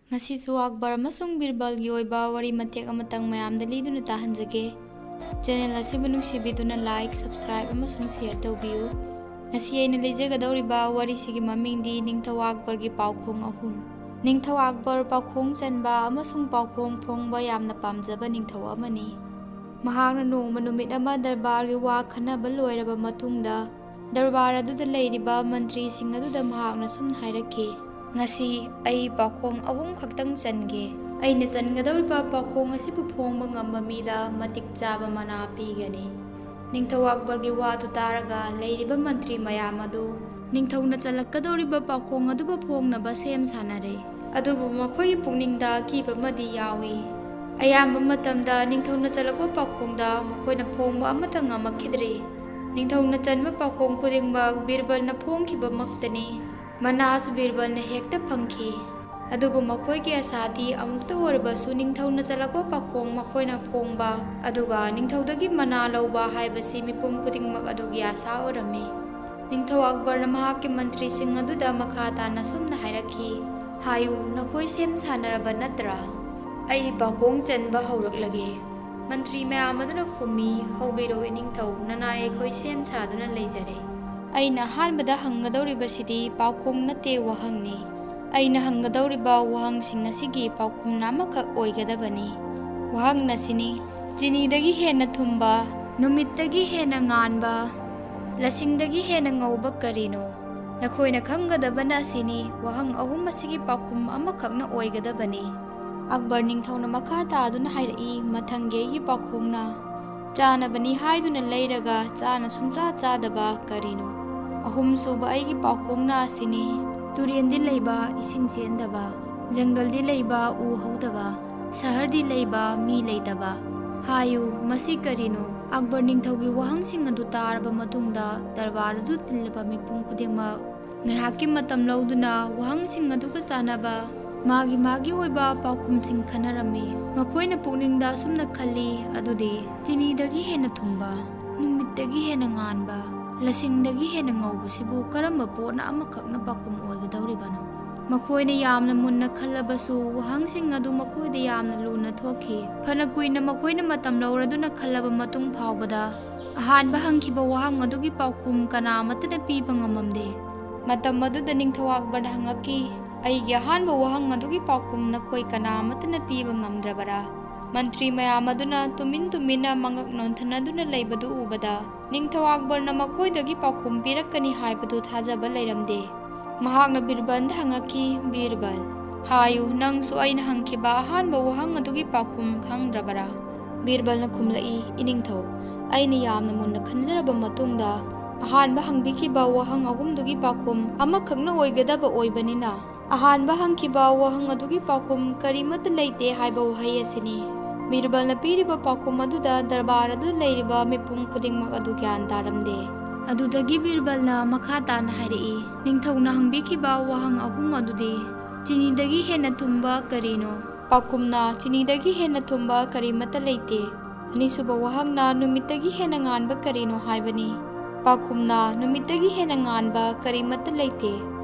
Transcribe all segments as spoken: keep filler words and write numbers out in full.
ꯉꯁꯤꯁꯨ ꯑꯛꯕꯔ ꯑꯃꯁꯨꯡ ꯕꯤꯔꯕꯜꯒꯤ ꯑꯣꯏꯕ ꯋꯥꯔꯤ ꯃꯇꯦꯛ ꯑꯃꯇꯪ ꯃꯌꯥꯝꯗ ꯂꯤꯗꯨꯅ ꯇꯥꯍꯟꯖꯒꯦ꯫ ꯆꯦꯅꯦꯜ ꯑꯁꯤꯕꯨ ꯅꯨꯡꯁꯤꯕꯤꯗꯨꯅ ꯂꯥꯏꯛ, ꯁꯕꯁꯀ꯭ꯔꯥꯏꯕ ꯑꯃꯁꯨꯡ ꯁꯤꯌꯔ ꯇꯧꯕꯤꯌꯨ꯫ ꯉꯁꯤ ꯑꯩꯅ ꯂꯤꯖꯒꯗꯧꯔꯤꯕ ꯋꯥꯔꯤꯁꯤꯒꯤ ꯃꯃꯤꯡꯗꯤ ꯅꯤꯡꯊꯧ ꯑꯛꯕꯔꯒꯤ ꯄꯥꯎꯈꯣꯡ ꯑꯍꯨꯝ꯫ ꯅꯤꯡꯊꯧ ꯑꯛꯕꯔ ꯄꯥꯎꯈꯣꯡ ꯆꯟꯕ ꯑꯃꯁꯨꯡ ꯄꯥꯎꯈꯣꯡ ꯐꯣꯡꯕ ꯌꯥꯝꯅ ꯄꯥꯝꯖꯕ ꯅꯤꯡꯊꯧ ꯑꯃꯅꯤ꯫ ꯃꯍꯥꯛꯅ ꯅꯣꯡꯃ ꯅꯨꯃꯤꯠ ꯑꯃ ꯗꯔꯕꯥꯔꯒꯤ ꯋꯥ ꯈꯟꯅꯕ ꯂꯣꯏꯔꯕ ꯃꯇꯨꯡꯗ, ꯗꯔꯕꯥꯔ ꯑꯗꯨꯗ ꯂꯩꯔꯤꯕ ꯃꯟꯇ꯭ꯔꯤꯁꯤꯡ ꯑꯗꯨꯗ ꯃꯍꯥꯛꯅ ꯁꯨꯝꯅ ꯍꯥꯏꯔꯛꯈꯤ, "ꯉꯁꯤ ꯑꯩ ꯄꯥꯎꯈꯣꯡ ꯑꯍꯨꯝ ꯈꯛꯇꯪ ꯆꯟꯒꯦ꯫ ꯑꯩꯅ ꯆꯟꯒꯗꯧꯔꯤꯕ ꯄꯥꯎꯈꯣꯡ ꯑꯁꯤꯕꯨ ꯐꯣꯡꯕ ꯉꯝꯕ ꯃꯤꯗ ꯃꯇꯤꯛ ꯆꯥꯕ ꯃꯅꯥ ꯄꯤꯒꯅꯤ꯫" ꯅꯤꯡꯊꯧ ꯑꯛꯕꯔꯒꯤ ꯋꯥꯗꯨ ꯇꯥꯔꯒ ꯂꯩꯔꯤꯕ ꯃꯟꯇ꯭ꯔꯤ ꯃꯌꯥꯝ ꯑꯗꯨ ꯅꯤꯡꯊꯧꯅ ꯆꯜꯂꯛꯀꯗꯧꯔꯤꯕ ꯄꯥꯎꯈꯣꯡ ꯑꯗꯨꯕꯨ ꯐꯣꯡꯅꯕ ꯁꯦꯝ ꯁꯥꯅꯔꯦ꯫ ꯑꯗꯨꯕꯨ ꯃꯈꯣꯏꯒꯤ ꯄꯨꯛꯅꯤꯡꯗ ꯑꯀꯤꯕ ꯑꯃꯗꯤ ꯌꯥꯎꯏ꯫ ꯑꯌꯥꯝꯕ ꯃꯇꯝꯗ ꯅꯤꯡꯊꯧꯅ ꯆꯜꯂꯛꯄ ꯄꯥꯎꯈꯣꯡꯗ ꯃꯈꯣꯏꯅ ꯐꯣꯡꯕ ꯑꯃꯠꯇ ꯉꯝꯃꯛꯈꯤꯗ꯭ꯔꯦ꯫ ꯅꯤꯡꯊꯧꯅ ꯆꯟꯕ ꯄꯥꯎꯈꯣꯡ ꯈꯨꯗꯤꯡꯃꯛ ꯕꯤꯔꯕꯜꯅ ꯐꯣꯡꯈꯤꯕꯃꯛꯇꯅꯤ꯫ ꯃꯅꯥꯁꯨ ꯕꯤꯔꯕꯜꯅ ꯍꯦꯛꯇ ꯐꯪꯈꯤ꯫ ꯑꯗꯨꯕꯨ ꯃꯈꯣꯏꯒꯤ ꯑꯁꯥꯗꯤ ꯑꯃꯨꯛꯇ ꯑꯣꯏꯔꯕꯁꯨ ꯅꯤꯡꯊꯧꯅ ꯆꯜꯂꯛꯄ ꯄꯥꯎꯈꯣꯡ ꯃꯈꯣꯏꯅ ꯐꯣꯡꯕ, ꯑꯗꯨꯒ ꯅꯤꯡꯊꯧꯗꯒꯤ ꯃꯅꯥ ꯂꯧꯕ ꯍꯥꯏꯕꯁꯤ ꯃꯤꯄꯨꯝ ꯈꯨꯗꯤꯡꯃꯛ ꯑꯗꯨꯒꯤ ꯑꯁꯥ ꯑꯣꯏꯔꯝꯃꯤ꯫ ꯅꯤꯡꯊꯧ ꯑꯛꯕꯔꯅ ꯃꯍꯥꯛꯀꯤ ꯃꯟꯇ꯭ꯔꯤꯁꯤꯡ ꯑꯗꯨꯗ ꯃꯈꯥ ꯇꯥꯅ ꯁꯨꯝꯅ ꯍꯥꯏꯔꯛꯈꯤ, "ꯍꯥꯏꯌꯨ, ꯅꯈꯣꯏ ꯁꯦꯝ ꯁꯥꯅꯔꯕ ꯅꯠꯇ꯭ꯔꯥ? ꯑꯩ ꯄꯥꯎꯈꯣꯡ ꯆꯟꯕ ꯍꯧꯔꯛꯂꯒꯦ꯫" ꯃꯟꯇ꯭ꯔꯤ ꯃꯌꯥꯝ ꯑꯗꯨꯅ ꯈꯨꯝꯃꯤ, "ꯍꯧꯕꯤꯔꯣ ꯏꯅꯤꯡꯊꯧ, ꯅꯅꯥꯏ ꯑꯩꯈꯣꯏ ꯁꯦꯝ ꯁꯥꯗꯨꯅ ꯂꯩꯖꯔꯦ꯫ ꯑꯩꯅ ꯑꯍꯥꯟꯕꯗ ꯍꯪꯒꯗꯧꯔꯤꯕꯁꯤꯗꯤ ꯄꯥꯎꯈꯣꯡ ꯅꯠꯇꯦ, ꯋꯥꯍꯪꯅꯤ꯫ ꯑꯩꯅ ꯍꯪꯒꯗꯧꯔꯤꯕ ꯋꯥꯍꯪꯁꯤꯡ ꯑꯁꯤꯒꯤ ꯄꯥꯎꯈꯨꯝꯅ ꯑꯃꯈꯛ ꯑꯣꯏꯒꯗꯕꯅꯤ꯫ ꯋꯥꯍꯪ ꯑꯁꯤꯅꯤ, ꯆꯤꯅꯤꯗꯒꯤ ꯍꯦꯟꯅ ꯊꯨꯝꯕ, ꯅꯨꯃꯤꯠꯇꯒꯤ ꯍꯦꯟꯅ ꯉꯥꯟꯕ, ꯂꯁꯤꯡꯗꯒꯤ ꯍꯦꯟꯅ ꯉꯧꯕ ꯀꯔꯤꯅꯣ?" ꯅꯈꯣꯏꯅ ꯈꯪꯒꯗꯕꯅ ꯑꯁꯤꯅꯤ, ꯋꯥꯍꯪ ꯑꯍꯨꯝ ꯑꯁꯤꯒꯤ ꯄꯥꯎꯈꯨꯝ ꯑꯃꯈꯛꯅ ꯑꯣꯏꯒꯗꯕꯅꯤ꯫ ꯑꯛꯕꯔ ꯅꯤꯡꯊꯧꯅ ꯃꯈꯥ ꯇꯥꯗꯨꯅ ꯍꯥꯏꯔꯛꯏ, ꯃꯊꯪꯒꯤ ꯑꯩꯒꯤ ꯄꯥꯎꯈꯣꯡꯅ ꯆꯥꯅꯕꯅꯤ ꯍꯥꯏꯗꯨꯅ ꯂꯩꯔꯒ ꯆꯥꯅ ꯁꯨꯡꯆꯥ ꯆꯥꯗꯕ ꯀꯔꯤꯅꯣ? ꯑꯍꯨꯝꯁꯨꯕ ꯑꯩꯒꯤ ꯄꯥꯎꯈꯣꯡꯅ ꯑꯁꯤꯅꯤ, ꯇꯨꯔꯦꯟꯗꯤ ꯂꯩꯕ, ꯏꯁꯤꯡ ꯆꯦꯟꯗꯕ, ꯖꯪꯒꯜꯗꯤ ꯂꯩꯕ, ꯎ ꯍꯧꯗꯕ, ꯁꯍꯔꯗꯤ ꯂꯩꯕ, ꯃꯤ ꯂꯩꯇꯕ꯫ ꯍꯥꯏꯌꯨ, ꯃꯁꯤ ꯀꯔꯤꯅꯣ? ꯑꯛꯕꯔ ꯅꯤꯡꯊꯧꯒꯤ ꯋꯥꯍꯪꯁꯤꯡ ꯑꯗꯨ ꯇꯥꯔꯕ ꯃꯇꯨꯡꯗ ꯗꯔꯕꯥꯔ ꯑꯗꯨ ꯇꯤꯜꯂꯕ ꯃꯤꯄꯨꯝ ꯈꯨꯗꯤꯡꯃꯛ ꯉꯥꯏꯍꯥꯛꯀꯤ ꯃꯇꯝ ꯂꯧꯗꯨꯅ ꯋꯥꯍꯪꯁꯤꯡ ꯑꯗꯨꯒ ꯆꯥꯟꯅꯕ ꯃꯥꯒꯤ ꯃꯥꯒꯤ ꯑꯣꯏꯕ ꯄꯥꯎꯈꯨꯝꯁꯤꯡ ꯈꯟꯅꯔꯝꯃꯤ꯫ ꯃꯈꯣꯏꯅ ꯄꯨꯛꯅꯤꯡꯗ ꯑꯁꯨꯝꯅ ꯈꯜꯂꯤ, ꯑꯗꯨꯗꯤ ꯆꯤꯅꯤꯗꯒꯤ ꯍꯦꯟꯅ ꯊꯨꯝꯕ, ꯅꯨꯃꯤꯠꯇꯒꯤ ꯍꯦꯟꯅ ꯉꯥꯟꯕ, ꯂꯁꯤꯡꯗꯒꯤ ꯍꯦꯟꯅ ꯉꯧꯕꯁꯤꯕꯨ ꯀꯔꯝꯕ ꯄꯣꯠꯅ ꯑꯃꯈꯛꯅ ꯄꯥꯎꯈꯨꯝ ꯑꯣꯏꯒꯗꯧꯔꯤꯕꯅꯣ? ꯃꯈꯣꯏꯅ ꯌꯥꯝꯅ ꯃꯨꯟꯅ ꯈꯜꯂꯕꯁꯨ, ꯋꯥꯍꯪꯁꯤꯡ ꯑꯗꯨ ꯃꯈꯣꯏꯗ ꯌꯥꯝꯅ ꯂꯨꯅ ꯊꯣꯛꯈꯤ꯫ ꯐꯅ ꯀꯨꯏꯅ ꯃꯈꯣꯏꯅ ꯃꯇꯝ ꯂꯧꯔꯗꯨꯅ ꯈꯜꯂꯕ ꯃꯇꯨꯡ ꯐꯥꯎꯕꯗ, ꯑꯍꯥꯟꯕ ꯍꯪꯈꯤꯕ ꯋꯥꯍꯪ ꯑꯗꯨꯒꯤ ꯄꯥꯎꯈꯨꯝ ꯀꯅꯥ ꯑꯃꯠꯇꯅ ꯄꯤꯕ ꯉꯝꯃꯝꯗꯦ꯫ ꯃꯇꯝ ꯑꯗꯨꯗ ꯅꯤꯡꯊꯧ ꯑꯛꯕꯔꯅ ꯍꯪꯉꯛꯈꯤ, "ꯑꯩꯒꯤ ꯑꯍꯥꯟꯕ ꯋꯥꯍꯪ ꯑꯗꯨꯒꯤ ꯄꯥꯎꯈꯨꯝ ꯅꯈꯣꯏ ꯀꯅꯥ ꯑꯃꯠꯇꯅ ꯄꯤꯕ ꯉꯝꯗ꯭ꯔꯕꯔꯥ?" ꯃꯟꯇ꯭ꯔꯤ ꯃꯌꯥꯝ ꯑꯗꯨꯅ ꯇꯨꯃꯤꯟ ꯇꯨꯃꯤꯟꯅ ꯃꯉꯛ ꯅꯣꯟꯊꯅꯗꯨꯅ ꯂꯩꯕꯗꯨ ꯎꯕꯗ, ꯅꯤꯡꯊꯧ ꯑꯛꯕꯔꯅ ꯃꯈꯣꯏꯗꯒꯤ ꯄꯥꯎꯈꯨꯝ ꯄꯤꯔꯛꯀꯅꯤ ꯍꯥꯏꯕꯗꯨ ꯊꯥꯖꯕ ꯂꯩꯔꯝꯗꯦ꯫ ꯃꯍꯥꯛꯅ ꯕꯤꯔꯕꯜꯗ ꯍꯪꯉꯛꯈꯤ, "ꯕꯤꯔꯕꯜ, ꯍꯥꯏꯌꯨ, ꯅꯪꯁꯨ ꯑꯩꯅ ꯍꯪꯈꯤꯕ ꯑꯍꯥꯟꯕ ꯋꯥꯍꯪ ꯑꯗꯨꯒꯤ ꯄꯥꯎꯈꯨꯝ ꯈꯪꯗ꯭ꯔꯕꯔꯥ?" ꯕꯤꯔꯕꯜꯅ ꯈꯨꯝꯂꯛꯏ, "ꯏꯅꯤꯡꯊꯧ, ꯑꯩꯅ ꯌꯥꯝꯅ ꯃꯨꯟꯅ ꯈꯟꯖꯔꯕ ꯃꯇꯨꯡꯗ, ꯑꯍꯥꯟꯕ ꯍꯪꯕꯤꯈꯤꯕ ꯋꯥꯍꯪ ꯑꯍꯨꯝꯗꯨꯒꯤ ꯄꯥꯎꯈꯨꯝ ꯑꯃꯈꯛꯅ ꯑꯣꯏꯒꯗꯕ ꯑꯣꯏꯕꯅꯤꯅ, ꯑꯍꯥꯟꯕ ꯍꯪꯈꯤꯕ ꯋꯥꯍꯪ ꯑꯗꯨꯒꯤ ꯄꯥꯎꯈꯨꯝ ꯀꯔꯤꯃꯠꯇ ꯂꯩꯇꯦ ꯍꯥꯏꯕ ꯋꯥꯍꯩ ꯑꯁꯤꯅꯤ꯫" ꯕꯤꯔꯕꯜꯅ ꯄꯤꯔꯤꯕ ꯄꯥꯎꯈꯨꯝ ꯑꯗꯨꯗ ꯗꯔꯕꯥꯔ ꯑꯗꯨꯗ ꯂꯩꯔꯤꯕ ꯃꯤꯄꯨꯝ ꯈꯨꯗꯤꯡꯃꯛ ꯑꯗꯨ ꯒ꯭ꯌꯥꯟ ꯇꯥꯔꯝꯗꯦ꯫ ꯑꯗꯨꯗꯒꯤ ꯕꯤꯔꯕꯜꯅ ꯃꯈꯥ ꯇꯥꯅ ꯍꯥꯏꯔꯛꯏ, "ꯅꯤꯡꯊꯧꯅ ꯍꯪꯕꯤꯈꯤꯕ ꯋꯥꯍꯪ ꯑꯍꯨꯝ ꯑꯗꯨꯗꯤ, ꯆꯤꯅꯤꯗꯒꯤ ꯍꯦꯟꯅ ꯊꯨꯝꯕ ꯀꯔꯤꯅꯣ?" ꯄꯥꯎꯈꯨꯝꯅ, "ꯆꯤꯅꯤꯗꯒꯤ ꯍꯦꯟꯅ ꯊꯨꯝꯕ ꯀꯔꯤꯃꯠꯇ ꯂꯩꯇꯦ꯫" ꯑꯅꯤꯁꯨꯕ ꯋꯥꯍꯪꯅ, "ꯅꯨꯃꯤꯠꯇꯒꯤ ꯍꯦꯟꯅ ꯉꯥꯟꯕ ꯀꯔꯤꯅꯣ?" ꯍꯥꯏꯕꯅꯤ꯫ ꯄꯥꯎꯈꯨꯝꯅ, "ꯅꯨꯃꯤꯠꯇꯒꯤ ꯍꯦꯟꯅ ꯉꯥꯟꯕ ꯀꯔꯤꯃꯠꯇ ꯂꯩꯇꯦ꯫"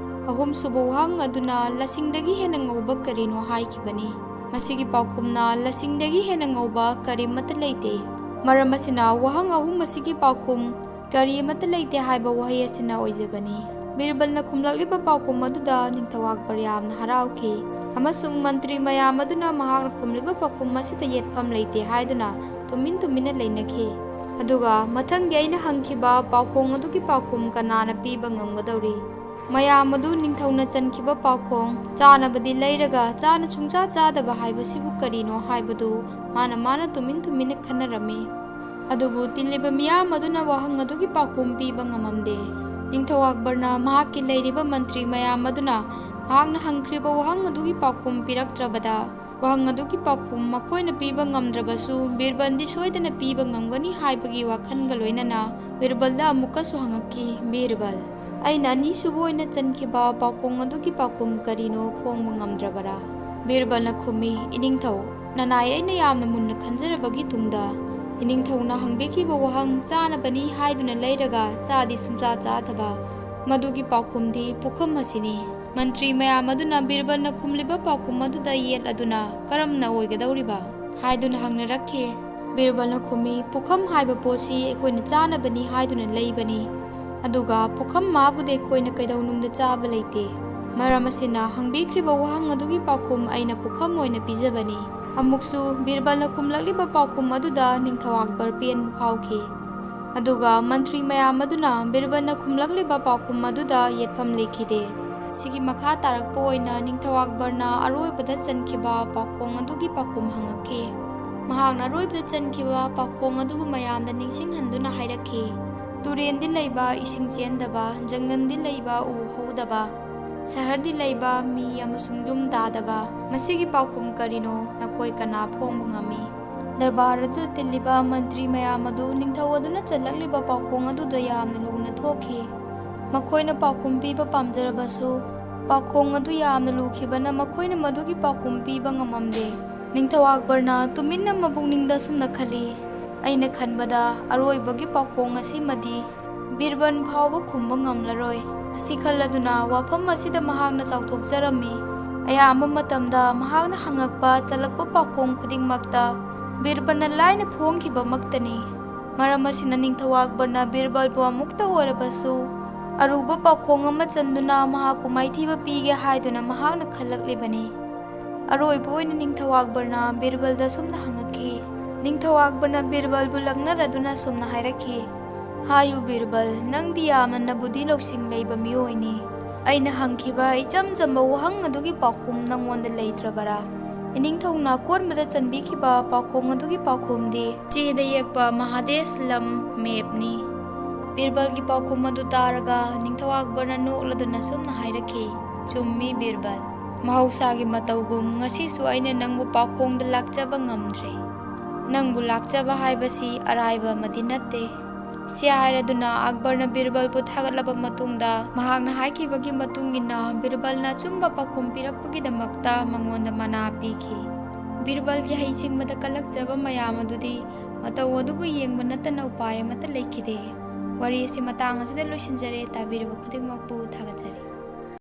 ꯑꯍꯨꯝꯁꯨꯕ ꯋꯥꯍꯪ ꯑꯗꯨꯅ, "ꯂꯁꯤꯡꯗꯒꯤ ꯍꯦꯟꯅ ꯉꯧꯕ ꯀꯔꯤꯅꯣ?" ꯍꯥꯏꯈꯤꯕꯅꯤ꯫ ꯃꯁꯤꯒꯤ ꯄꯥꯎꯈꯨꯝꯅ, "ꯂꯁꯤꯡꯗꯒꯤ ꯍꯦꯟꯅ ꯉꯧꯕ ꯀꯔꯤꯃꯠꯇ ꯂꯩꯇꯦ꯫" ꯃꯔꯝ ꯑꯁꯤꯅ, ꯋꯥꯍꯪ ꯑꯍꯨꯝ ꯑꯁꯤꯒꯤ ꯄꯥꯎꯈꯨꯝ ꯀꯔꯤ ꯑꯃꯠꯇ ꯂꯩꯇꯦ ꯍꯥꯏꯕ ꯋꯥꯍꯩ ꯑꯁꯤꯅ ꯑꯣꯏꯖꯕꯅꯤ꯫ ꯕꯤꯔꯕꯜꯅ ꯈꯨꯝꯂꯛꯂꯤꯕ ꯄꯥꯎꯈꯨꯝ ꯑꯗꯨꯗ ꯅꯤꯡꯊꯧ ꯑꯛꯕꯔ ꯌꯥꯝꯅ ꯍꯔꯥꯎꯈꯤ, ꯑꯃꯁꯨꯡ ꯃꯟꯇ꯭ꯔꯤ ꯃꯌꯥꯝ ꯑꯗꯨꯅ ꯃꯍꯥꯛꯅ ꯈꯨꯝꯂꯤꯕ ꯄꯥꯎꯈꯨꯝ ꯑꯁꯤꯗ ꯌꯦꯠꯐꯝ ꯂꯩꯇꯦ ꯍꯥꯏꯗꯨꯅ ꯇꯨꯃꯤꯟ ꯇꯨꯃꯤꯟꯅ ꯂꯩꯅꯈꯤ꯫ ꯑꯗꯨꯒ ꯃꯊꯪꯒꯤ ꯑꯩꯅ ꯍꯪꯈꯤꯕ ꯄꯥꯎꯈꯣꯡ ꯑꯗꯨꯒꯤ ꯄꯥꯎꯈꯨꯝ ꯀꯅꯥꯅ ꯄꯤꯕ ꯉꯝꯒꯗꯧꯔꯤ? ꯃꯌꯥꯝ ꯑꯗꯨ ꯅꯤꯡꯊꯧꯅ ꯆꯟꯈꯤꯕ ꯄꯥꯎꯈꯣꯡ, "ꯆꯥꯅꯕꯗꯤ ꯂꯩꯔꯒ ꯆꯥꯅ ꯁꯨꯡꯆꯥ ꯆꯥꯗꯕ ꯍꯥꯏꯕꯁꯤꯕꯨ ꯀꯔꯤꯅꯣ?" ꯍꯥꯏꯕꯗꯨ ꯃꯥꯅ ꯃꯥꯅ ꯇꯨꯃꯤꯟ ꯇꯨꯃꯤꯟꯅ ꯈꯟꯅꯔꯝꯃꯤ꯫ ꯑꯗꯨꯕꯨ ꯇꯤꯜꯂꯤꯕ ꯃꯤꯌꯥꯝ ꯑꯗꯨꯅ ꯋꯥꯍꯪ ꯑꯗꯨꯒꯤ ꯄꯥꯎꯈꯨꯝ ꯄꯤꯕ ꯉꯝꯃꯝꯗꯦ꯫ ꯅꯤꯡꯊꯧ ꯑꯛꯕꯔꯅ ꯃꯍꯥꯛꯀꯤ ꯂꯩꯔꯤꯕ ꯃꯟꯇ꯭ꯔꯤ ꯃꯌꯥꯝ ꯑꯗꯨꯅ ꯃꯍꯥꯛꯅ ꯍꯪꯈ꯭ꯔꯤꯕ ꯋꯥꯍꯪ ꯑꯗꯨꯒꯤ ꯄꯥꯎꯈꯨꯝ ꯄꯤꯔꯛꯇ꯭ꯔꯕꯗ, ꯋꯥꯍꯪ ꯑꯗꯨꯒꯤ ꯄꯥꯎꯈꯨꯝ ꯃꯈꯣꯏꯅ ꯄꯤꯕ ꯉꯝꯗ꯭ꯔꯕꯁꯨ ꯕꯤꯔꯕꯜꯗꯤ ꯁꯣꯏꯗꯅ ꯄꯤꯕ ꯉꯝꯒꯅꯤ ꯍꯥꯏꯕꯒꯤ ꯋꯥꯈꯜꯒ ꯂꯣꯏꯅꯅ ꯕꯤꯔꯕꯜꯗ ꯑꯃꯨꯛꯀꯁꯨ ꯍꯪꯉꯛꯈꯤ, "ꯕꯤꯔꯕꯜ, ꯑꯩꯅ ꯑꯅꯤꯁꯨꯕ ꯑꯣꯏꯅ ꯆꯟꯈꯤꯕ ꯄꯥꯎꯈꯣꯡ ꯑꯗꯨꯒꯤ ꯄꯥꯎꯈꯨꯝ ꯀꯔꯤꯅꯣ ꯐꯣꯡꯕ ꯉꯝꯗ꯭ꯔꯕꯔꯥ?" ꯕꯤꯔꯕꯜꯅ ꯈꯨꯝꯃꯤ, "ꯏꯅꯤꯡꯊꯧ, ꯅꯅꯥꯏ ꯑꯩꯅ ꯌꯥꯝꯅ ꯃꯨꯟꯅ ꯈꯟꯖꯔꯕꯒꯤ ꯇꯨꯡꯗ, ꯏꯅꯤꯡꯊꯧꯅ ꯍꯪꯕꯤꯈꯤꯕ ꯋꯥꯍꯪ ꯆꯥꯅꯕꯅꯤ ꯍꯥꯏꯗꯨꯅ ꯂꯩꯔꯒ ꯆꯥꯗꯤ ꯁꯨꯡꯆꯥ ꯆꯥꯗꯕ, ꯃꯗꯨꯒꯤ ꯄꯥꯎꯈꯨꯝꯗꯤ ꯄꯨꯈꯝ ꯑꯁꯤꯅꯤ꯫ ꯃꯟꯇ꯭ꯔꯤ ꯃꯌꯥꯝ ꯑꯗꯨꯅ ꯕꯤꯔꯕꯜꯅ ꯈꯨꯝꯂꯤꯕ ꯄꯥꯎꯈꯨꯝ ꯑꯗꯨꯗ ꯌꯦꯠꯂꯗꯨꯅ, "ꯀꯔꯝꯅ ꯑꯣꯏꯒꯗꯧꯔꯤꯕ?" ꯍꯥꯏꯗꯨꯅ ꯍꯪꯅꯔꯛꯈꯤ꯫ ꯕꯤꯔꯕꯜꯅ ꯈꯨꯝꯃꯤ, "ꯄꯨꯈꯝ ꯍꯥꯏꯕ ꯄꯣꯠꯁꯤ ꯑꯩꯈꯣꯏꯅ ꯆꯥꯅꯕꯅꯤ ꯍꯥꯏꯗꯨꯅ ꯂꯩꯕꯅꯤ, ꯑꯗꯨꯒ ꯄꯨꯈꯝ ꯃꯥꯕꯨꯗꯤ ꯑꯩꯈꯣꯏꯅ ꯀꯩꯗꯧꯅꯨꯡꯗ ꯆꯥꯕ ꯂꯩꯇꯦ꯫ ꯃꯔꯝ ꯑꯁꯤꯅ ꯍꯪꯕꯤꯈ꯭ꯔꯤꯕ ꯋꯥꯍꯪ ꯑꯗꯨꯒꯤ ꯄꯥꯎꯈꯨꯝ ꯑꯩꯅ ꯄꯨꯈꯝ ꯑꯣꯏꯅ ꯄꯤꯖꯕꯅꯤ꯫ ꯑꯃꯨꯛꯁꯨ ꯕꯤꯔꯕꯜꯅ ꯈꯨꯝꯂꯛꯂꯤꯕ ꯄꯥꯎꯈꯨꯝ ꯑꯗꯨꯗ ꯅꯤꯡꯊꯧ ꯑꯛꯕꯔ ꯄꯦꯟꯕ ꯐꯥꯎꯈꯤ꯫ ꯑꯗꯨꯒ ꯃꯟꯇ꯭ꯔꯤ ꯃꯌꯥꯝ ꯑꯗꯨꯅ ꯕꯤꯔꯕꯜꯅ ꯈꯨꯝꯂꯛꯂꯤꯕ ꯄꯥꯎꯈꯨꯝ ꯑꯗꯨꯗ ꯌꯦꯠꯐꯝ ꯂꯩꯈꯤꯗꯦ꯫ ꯁꯤꯒꯤ ꯃꯈꯥ ꯇꯥꯔꯛꯄ ꯑꯣꯏꯅ ꯅꯤꯡꯊꯧ ꯑꯛꯕꯔꯅ ꯑꯔꯣꯏꯕꯗ ꯆꯟꯈꯤꯕ ꯄꯥꯎꯈꯣꯡ ꯑꯗꯨꯒꯤ ꯄꯥꯎꯈꯨꯝ ꯍꯪꯉꯛꯈꯤ꯫ ꯃꯍꯥꯛꯅ ꯑꯔꯣꯏꯕꯗ ꯆꯟꯈꯤꯕ ꯄꯥꯎꯈꯣꯡ ꯑꯗꯨꯕꯨ ꯃꯌꯥꯝꯗ ꯅꯤꯡꯁꯤꯡꯍꯟꯗꯨꯅ ꯍꯥꯏꯔꯛꯈꯤ, "ꯇꯨꯔꯦꯟꯗꯤ ꯂꯩꯕ, ꯏꯁꯤꯡ ꯆꯦꯟꯗꯕ, ꯖꯪꯒꯜꯗꯤ ꯂꯩꯕ, ꯎ ꯍꯧꯗꯕ, ꯁꯍꯔꯗꯤ ꯂꯩꯕ, ꯃꯤ ꯑꯃꯁꯨꯡ ꯌꯨꯝ ꯇꯥꯗꯕ, ꯃꯁꯤꯒꯤ ꯄꯥꯎꯈꯨꯝ ꯀꯔꯤꯅꯣ? ꯅꯈꯣꯏ ꯀꯅꯥ ꯐꯣꯡꯕ ꯉꯝꯃꯤ?" ꯗꯔꯕꯥꯔ ꯑꯗꯨꯗ ꯇꯤꯜꯂꯤꯕ ꯃꯟꯇ꯭ꯔꯤ ꯃꯌꯥꯝ ꯑꯗꯨ ꯅꯤꯡꯊꯧ ꯑꯗꯨꯅ ꯆꯜꯂꯛꯂꯤꯕ ꯄꯥꯎꯈꯣꯡ ꯑꯗꯨꯗ ꯌꯥꯝꯅ ꯂꯨꯅ ꯊꯣꯛꯈꯤ꯫ ꯃꯈꯣꯏꯅ ꯄꯥꯎꯈꯨꯝ ꯄꯤꯕ ꯄꯥꯝꯖꯔꯕꯁꯨ, ꯄꯥꯎꯈꯣꯡ ꯑꯗꯨ ꯌꯥꯝꯅ ꯂꯨꯈꯤꯕꯅ ꯃꯈꯣꯏꯅ ꯃꯗꯨꯒꯤ ꯄꯥꯎꯈꯨꯝ ꯄꯤꯕ ꯉꯝꯃꯝꯗꯦ꯫ ꯅꯤꯡꯊꯧ ꯑꯛꯕꯔꯅ ꯇꯨꯃꯤꯟꯅ ꯃꯕꯨꯛꯅꯤꯡꯗ ꯑꯁꯨꯝꯅ ꯈꯜꯂꯤ, "ꯑꯩꯅ ꯈꯟꯕꯗ ꯑꯔꯣꯏꯕꯒꯤ ꯄꯥꯎꯈꯣꯡ ꯑꯁꯤꯃꯗꯤ ꯕꯤꯔꯕꯜ ꯐꯥꯎꯕ ꯈꯨꯝꯕ ꯉꯝꯂꯔꯣꯏ"꯫ ꯑꯁꯤ ꯈꯜꯂꯗꯨꯅ ꯋꯥꯐꯝ ꯑꯁꯤꯗ ꯃꯍꯥꯛꯅ ꯆꯥꯎꯊꯣꯛꯆꯔꯝꯃꯤ꯫ ꯑꯌꯥꯝꯕ ꯃꯇꯝꯗ ꯃꯍꯥꯛꯅ ꯍꯪꯉꯛꯄ ꯆꯜꯂꯛꯄ ꯄꯥꯎꯈꯣꯡ ꯈꯨꯗꯤꯡꯃꯛꯇ ꯕꯤꯔꯕꯜꯅ ꯂꯥꯏꯅ ꯐꯣꯡꯈꯤꯕꯃꯛꯇꯅꯤ꯫ ꯃꯔꯝ ꯑꯁꯤꯅ ꯅꯤꯡꯊꯧ ꯑꯛꯕꯔꯅ ꯕꯤꯔꯕꯜꯕꯨ ꯑꯃꯨꯛꯇ ꯑꯣꯏꯔꯕꯁꯨ ꯑꯔꯨꯕ ꯄꯥꯎꯈꯣꯡ ꯑꯃ ꯆꯟꯗꯨꯅ ꯃꯍꯥꯛꯄꯨ ꯃꯥꯏꯊꯤꯕ ꯄꯤꯒꯦ ꯍꯥꯏꯗꯨꯅ ꯃꯍꯥꯛꯅ ꯈꯜꯂꯛꯂꯤꯕꯅꯤ꯫ ꯑꯔꯣꯏꯕ ꯑꯣꯏꯅ ꯅꯤꯡꯊꯧ ꯑꯛꯕꯔꯅ ꯕꯤꯔꯕꯜꯗ ꯑꯁꯨꯝꯅ ꯍꯪꯉꯛꯈꯤ꯫ ꯅꯤꯡꯊꯧ ꯑꯛꯕꯔꯅ ꯕꯤꯔꯕꯜꯕꯨ ꯂꯛꯅꯔꯗꯨꯅ ꯑꯁꯨꯝꯅ ꯍꯥꯏꯔꯛꯈꯤ, "ꯍꯥꯏꯌꯨ ꯕꯤꯔꯕꯜ, ꯅꯪꯗꯤ ꯌꯥꯝꯅ ꯕꯨꯙꯤ ꯂꯧꯁꯤꯡ ꯂꯩꯕ ꯃꯤꯑꯣꯏꯅꯤ꯫ ꯑꯩꯅ ꯍꯪꯈꯤꯕ ꯏꯆꯝ ꯆꯝꯕ ꯋꯥꯍꯪ ꯑꯗꯨꯒꯤ ꯄꯥꯎꯈꯨꯝ ꯅꯪꯉꯣꯟꯗ ꯂꯩꯇ꯭ꯔꯕꯔꯥ?" ꯏꯅꯤꯡꯊꯧꯅ ꯑꯀꯣꯟꯕꯗ ꯆꯟꯕꯤꯈꯤꯕ ꯄꯥꯎꯈꯣꯡ ꯑꯗꯨꯒꯤ ꯄꯥꯎꯈꯨꯝꯗꯤ ꯆꯦꯗ ꯌꯦꯛꯄ ꯃꯍꯥꯗꯦꯁ ꯂꯝ ꯃꯦꯞꯅꯤ꯫ ꯕꯤꯔꯕꯜꯒꯤ ꯄꯥꯎꯈꯨꯝ ꯑꯗꯨ ꯇꯥꯔꯒ ꯅꯤꯡꯊꯧ ꯑꯛꯕꯔꯅ ꯅꯣꯛꯂꯗꯨꯅ ꯑꯁꯨꯝꯅ ꯍꯥꯏꯔꯛꯈꯤ, "ꯆꯨꯝꯃꯤ ꯕꯤꯔꯕꯜ꯫ ꯃꯍꯧꯁꯥꯒꯤ ꯃꯇꯧꯒꯨꯝ ꯉꯁꯤꯁꯨ ꯑꯩꯅ ꯅꯪꯕꯨ ꯄꯥꯎꯈꯣꯡꯗ ꯂꯥꯛꯆꯕ ꯉꯝꯗ꯭ꯔꯦ꯫ ꯅꯪꯕꯨ ꯂꯥꯛꯆꯕ ꯍꯥꯏꯕꯁꯤ ꯑꯔꯥꯏꯕ ꯑꯃꯗꯤ ꯅꯠꯇꯦ"꯫ ꯁꯤ ꯍꯥꯏꯔꯗꯨꯅ ꯑꯛꯕꯔꯅ ꯕꯤꯔꯕꯜꯕꯨ ꯊꯥꯒꯠꯂꯕ ꯃꯇꯨꯡꯗ, ꯃꯍꯥꯛꯅ ꯍꯥꯏꯈꯤꯕꯒꯤ ꯃꯇꯨꯡ ꯏꯟꯅ ꯕꯤꯔꯕꯜꯅ ꯑꯆꯨꯝꯕ ꯄꯥꯎꯈꯨꯝ ꯄꯤꯔꯛꯄꯒꯤꯗꯃꯛꯇ ꯃꯉꯣꯟꯗ ꯃꯅꯥ ꯄꯤꯈꯤ꯫ ꯕꯤꯔꯕꯜꯒꯤ ꯍꯩꯁꯤꯡꯕꯗ ꯀꯜꯂꯛꯆꯕ ꯃꯌꯥꯝ ꯑꯗꯨꯗꯤ ꯃꯇꯧ ꯑꯗꯨꯕꯨ ꯌꯦꯡꯕ ꯅꯠꯇꯅ ꯎꯄꯥꯏ ꯑꯃꯠꯇ ꯂꯩꯈꯤꯗꯦ꯫ ꯋꯥꯔꯤ ꯑꯁꯤ ꯃꯇꯥꯡ ꯑꯁꯤꯗ ꯂꯣꯏꯁꯤꯟꯖꯔꯦ꯫ ꯇꯥꯕꯤꯔꯤꯕ ꯈꯨꯗꯤꯡꯃꯛꯄꯨ ꯊꯥꯒꯠꯆꯔꯤ꯫